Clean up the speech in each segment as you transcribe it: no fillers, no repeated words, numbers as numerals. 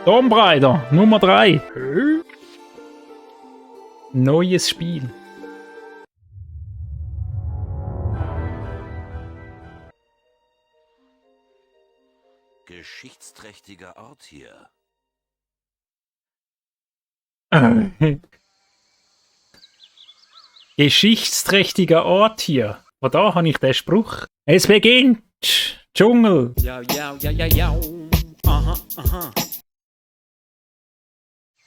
Tomb Raider, Nummer 3. Neues Spiel. Geschichtsträchtiger Ort hier. Geschichtsträchtiger Ort hier. Von da habe ich den Spruch. Es beginnt. Dschungel. Ja. Aha, aha.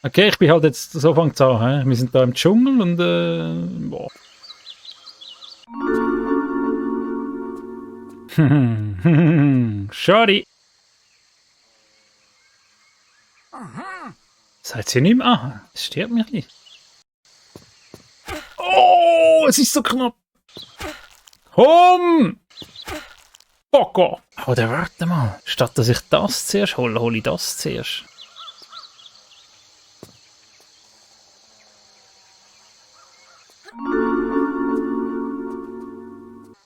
Okay, ich bin halt jetzt, so fängt's an. He? Wir sind da im Dschungel und boah. Schade. Seid ihr nicht mehr? Aha, es stirbt mich nicht. Oh, es ist so knapp. Komm! Bocker! Oder warte mal. Statt dass ich das zuerst hole, hole ich das zuerst.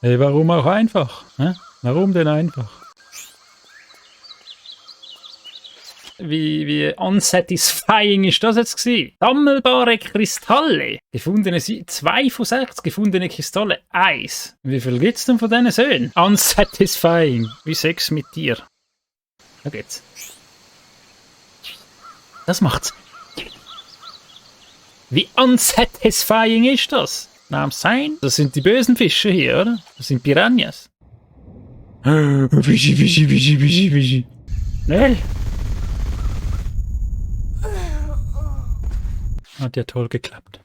Hey, warum auch einfach? Hä? Warum denn einfach? Wie unsatisfying ist das jetzt gewesen? Sammelbare Kristalle. Gefundene 2 von 6, gefundene Kristalle 1. Wie viel gibt's denn von diesen Söhnen? Unsatisfying. Wie Sex mit dir. Da geht's. Das macht's. Wie unsatisfying ist das? Namens sein? Das sind die bösen Fische hier, oder? Das sind Piranhas. Fischi. Schnell! Hat ja toll geklappt.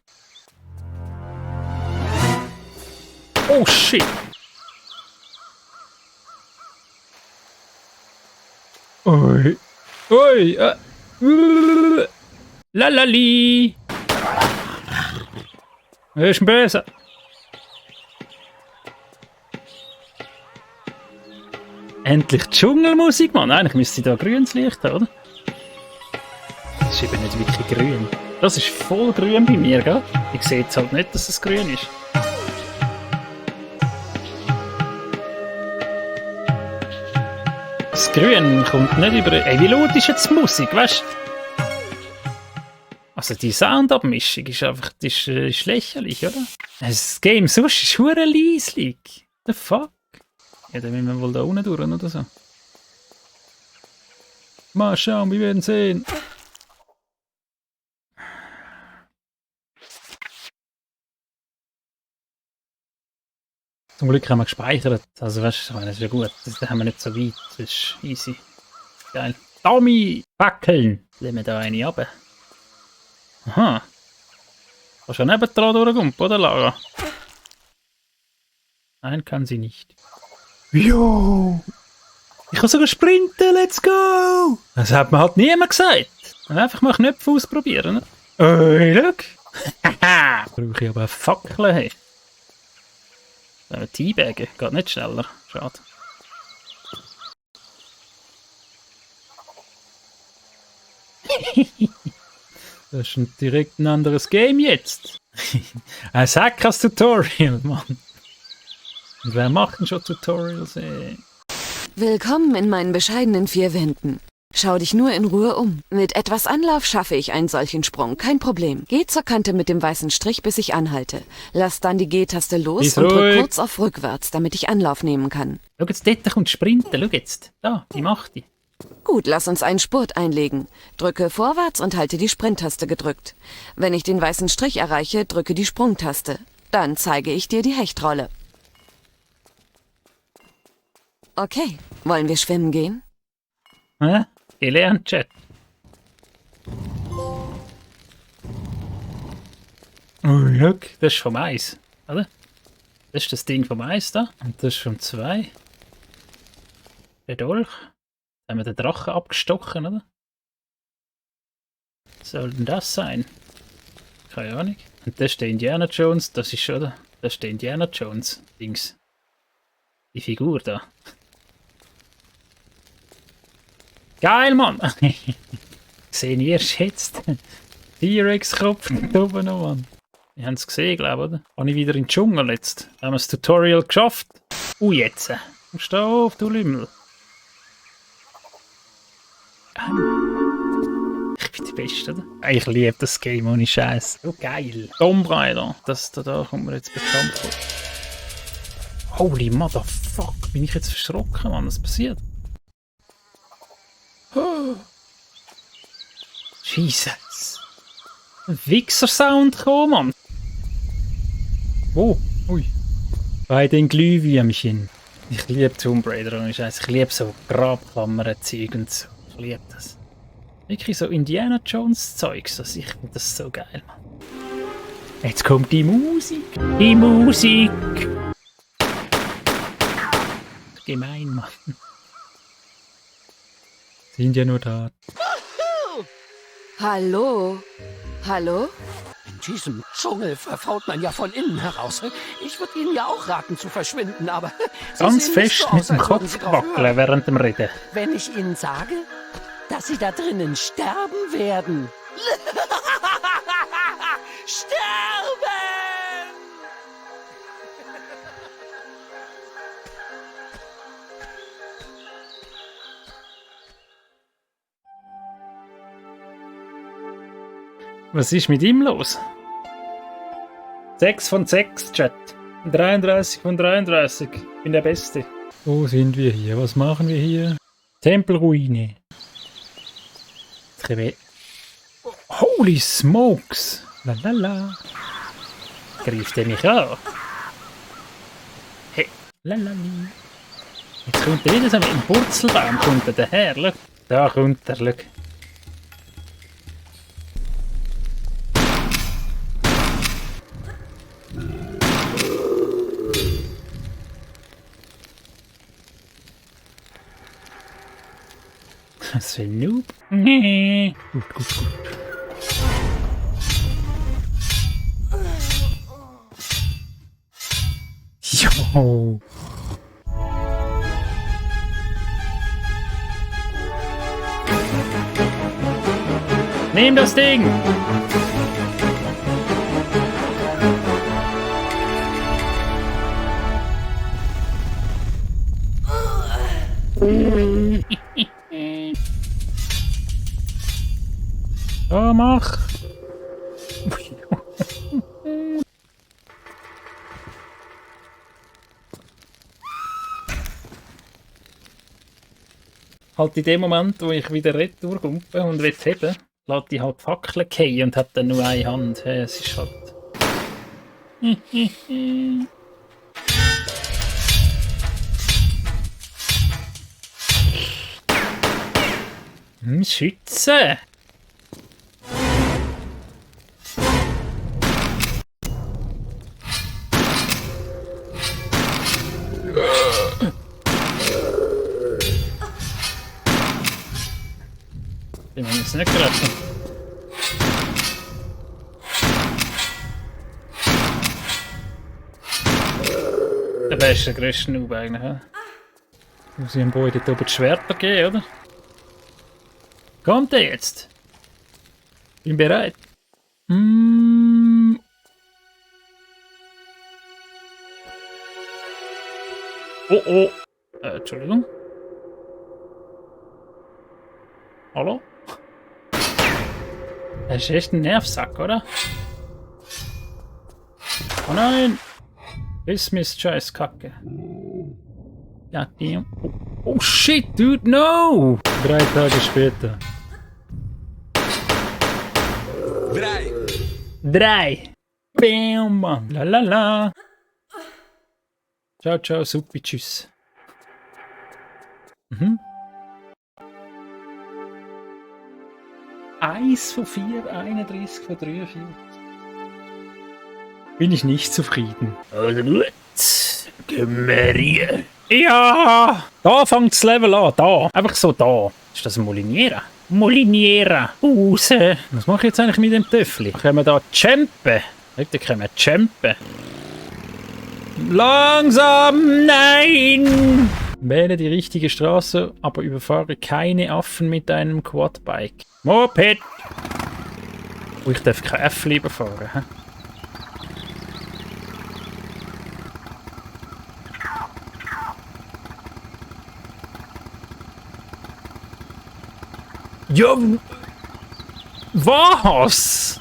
Oh shit! Oi! Lalali! Wer ist ein Böser? Endlich Dschungelmusik, Mann. Eigentlich müsste da grünes Licht haben, oder? Das ist eben nicht wirklich grün. Das ist voll grün bei mir, gell? Ich sehe jetzt halt nicht, dass es grün ist. Das Grün kommt nicht über... Ey, wie laut ist jetzt die Musik, weißt du? Also die Soundabmischung ist einfach... ist lächerlich, oder? Das Game sonst ist hure leislich. The fuck? Ja, dann müssen wir wohl da unten durch oder so. Mal schauen, wir werden sehen. Zum Glück haben wir gespeichert. Also weißt du, das ist ja gut. Das haben wir nicht so weit. Das ist easy. Geil. Dummy! Fackeln! Nehmen wir da eine runter. Aha. Kannst du ja nebendran durchkommen, oder Lara? Nein, kann sie nicht. Jo! Ich kann sogar sprinten, let's go! Das hat mir halt niemand gesagt. Einfach mal Knöpfe ausprobieren. Ne? Look! Haha! Brauche ich aber eine Fackel. Hey. Teabaggen, geht nicht schneller. Schade. Das ist direkt ein anderes Game jetzt. Ein Hackers-Tutorial, Mann. Und wer macht denn schon Tutorials? Willkommen in meinen bescheidenen 4 Wänden. Schau dich nur in Ruhe um. Mit etwas Anlauf schaffe ich einen solchen Sprung, kein Problem. Geh zur Kante mit dem weißen Strich, bis ich anhalte. Lass dann die G-Taste los und drück kurz auf rückwärts, damit ich Anlauf nehmen kann. Schau jetzt, dort kommt Sprinten, schau jetzt. Da, die macht die. Gut, lass uns einen Spurt einlegen. Drücke vorwärts und halte die Sprint-Taste gedrückt. Wenn ich den weißen Strich erreiche, drücke die Sprungtaste. Dann zeige ich dir die Hechtrolle. Okay, wollen wir schwimmen gehen? Hä? Gelernt, Chat. Oh, look, das ist vom Eis, oder? Das ist das Ding vom Eis da. Und das ist vom 2. Der Dolch. Da haben wir den Drachen abgestochen, oder? Was soll denn das sein? Keine Ahnung. Und das ist der Indiana Jones, das ist, oder? Das ist der Indiana Jones Dings. Die Figur da. Geil, Mann! Sehen ihr jetzt? T-Rex-Kopf da oben noch, Mann. Wir haben es gesehen, glaube ich, oder? Habe ich wieder in den Dschungel jetzt. Haben wir das Tutorial geschafft? Jetzt. Steh auf, du Lümmel. Beste, oder? Ich liebe das Game ohne Scheiß. So geil. Tomb Raider. Da kommt mir jetzt bekannt vor. Holy motherfuck. Bin ich jetzt verschrocken, Mann? Was passiert? Oh. Jesus. Ein Wichser-Sound gekommen, Mann. Oh, ui. Bei den Glühwürmchen. Ich liebe Tomb Raider ohne Scheiß. Ich liebe so Grabkammern-Zeug und so. Ich liebe das. Wirklich so Indiana Jones Zeugs. Ich finde das so geil, Mann. Jetzt kommt die Musik. Die Musik. Gemein, Mann. Sind ja nur da. Hallo? Hallo? In diesem Dschungel verfault man ja von innen heraus. Ich würde Ihnen ja auch raten zu verschwinden, aber Sie Ganz sehen fest nicht so mit aus, dem als würden Kopf Sie drauf wackeln hören. während dem Reden. Wenn ich Ihnen sage, dass Sie da drinnen sterben werden. Sterben! Was ist mit ihm los? 6 von 6, Chat. 33 von 33. Ich bin der Beste. Wo sind wir hier? Was machen wir hier? Tempelruine. Holy smokes! Lalala. Greift er mich an? Hey, lalali. Jetzt kommt er wieder so mit dem Purzelbaum. Kommt er daher, schau. Da kommt er, schau. Was für ein Noob. Nee. Gut. Jo. Nimm das Ding! Ja, mach! Halt in dem Moment, wo ich wieder retour komme und will heben, lässt ich halt die Fackeln fallen und hat dann nur eine Hand. Ja, es ist halt... Schütze! Den haben wir jetzt nicht gerettet. Der beste, der grösste Noob eigentlich, ja? Muss ich dem Boy dort oben die Schwerter geben, oder? Kommt er jetzt? Bin bereit. Oh. Entschuldigung. Hallo? Das ist echt ein Nervsack, oder? Oh nein! Das ist scheiß Kacke. Ja, oh shit, dude, no! 3 Tage später. 3! Bam, Mann! Lalala! Ciao, Suppi, tschüss. 1 von 4, 31 von 43. Bin ich nicht zufrieden. Also gut, gehen wir hier. Ja! Da fängt das Level an, da. Einfach so da. Ist das ein Moliniera? Moliniera! Raus! Was mache ich jetzt eigentlich mit dem Töffel? Können wir da campen? Heute können wir campen. Langsam! Nein! Wähle die richtige Straße, aber überfahre keine Affen mit einem Quadbike. Moped! Oh, ich darf kein Äffli überfahren. He? Ja! Was?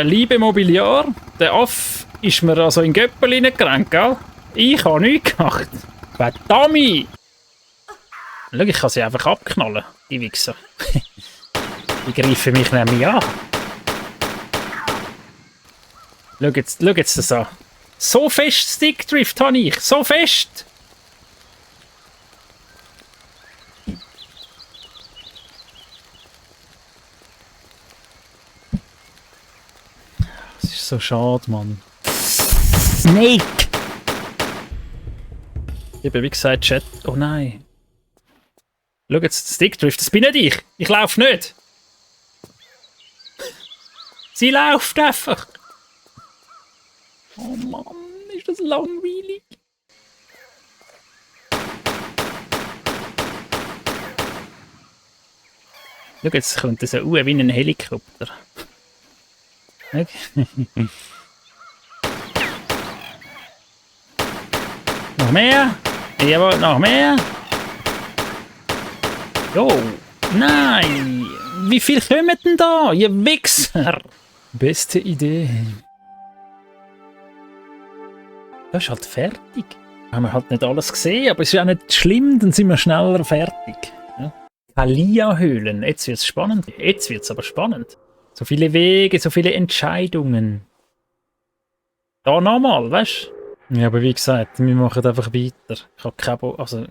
Liebe Mobiliar, der Aff ist mir also in Göppel reingerannt, gell? Ich habe nichts gemacht. Verdammt! Schau, ich kann sie einfach abknallen, die Wichser. Die greifen mich nämlich an. Schau jetzt das an. So fest Stickdrift habe ich, so fest! Das ist so schade, Mann. Snake! Ich habe wie gesagt, Chat. Oh nein. Schau jetzt, Stickdrift, das bin nicht ich. Ich laufe nicht. Sie läuft einfach. Oh Mann, ist das langweilig. Schau, jetzt kommt das so wie ein Helikopter. Okay. Noch mehr? Jawohl, noch mehr? Jo, nein! Wie viel kommen denn da, ihr Wichser? Beste Idee. Das ist halt fertig. Haben wir halt nicht alles gesehen, aber es ist auch nicht schlimm, dann sind wir schneller fertig. Ja? Kalia-Höhlen, jetzt wird es spannend. Jetzt wird es aber spannend. So viele Wege, so viele Entscheidungen. Da nochmal, weißt du? Ja, aber wie gesagt, wir machen einfach weiter. Ich habe keine also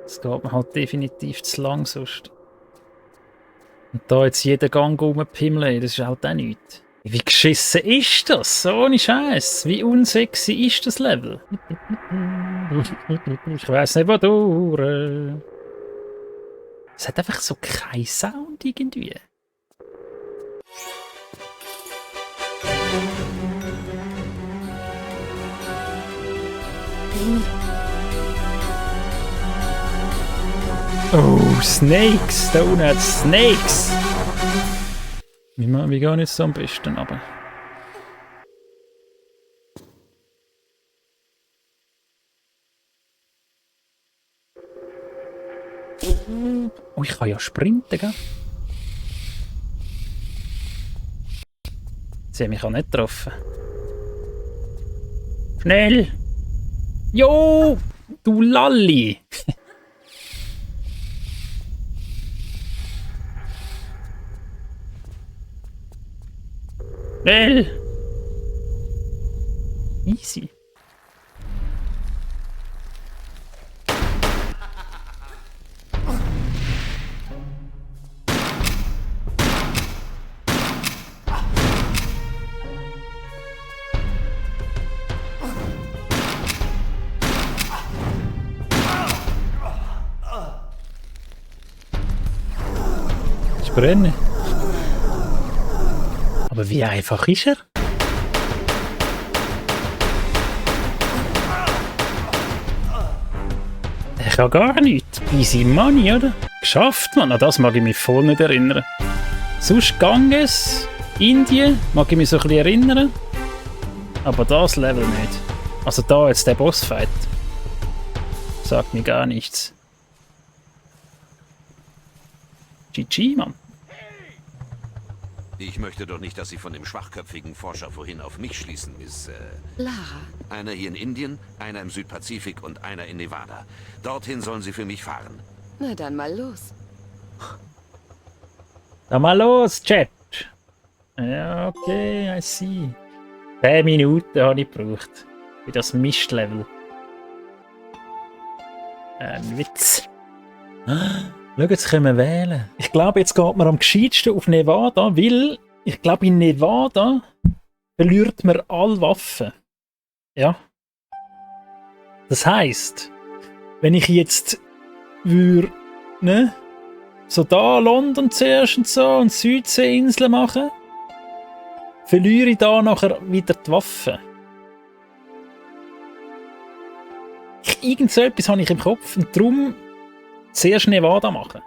es geht mir halt definitiv zu lang sonst. Und da jetzt jeden Gang rumpimmeln, das ist halt auch nichts. Wie geschissen ist das? Ohne Scheiß. Wie unsexy ist das Level? Ich weiss nicht, wodurch. Es hat einfach so keinen Sound irgendwie. Oh, Snakes! Da unten hat es Snakes! Wie gehen jetzt so am besten runter? Oh, ich kann ja sprinten, gell? Sie haben mich auch nicht getroffen. Schnell! Jo! Du Lalli! Schnell! Easy. Ich brenne. Aber wie einfach ist er? Er kann gar nichts. Easy Money, oder? Geschafft, man. An das mag ich mich voll nicht erinnern. Sonst Ganges, Indien, mag ich mich so ein bisschen erinnern. Aber das Level nicht. Also da jetzt der Bossfight. Sagt mir gar nichts. GG, Mann. Ich möchte doch nicht, dass Sie von dem schwachköpfigen Forscher vorhin auf mich schließen, Miss... Lara. Einer hier in Indien, einer im Südpazifik und einer in Nevada. Dorthin sollen Sie für mich fahren. Na dann mal los. Dann mal los, Chat. Ja, okay, I see. 10 Minuten habe ich gebraucht. Für das Mistlevel. Ein Witz. Schau, jetzt können wir wählen. Ich glaube, jetzt geht man am gescheitsten auf Nevada, weil ich glaube, in Nevada verliert man alle Waffen. Ja. Das heisst, wenn ich jetzt würde, ne, so da London zuerst und so und Südseeinseln machen, verliere ich da nachher wieder die Waffen. Irgend so etwas habe ich im Kopf und darum zuerst Nevada machen.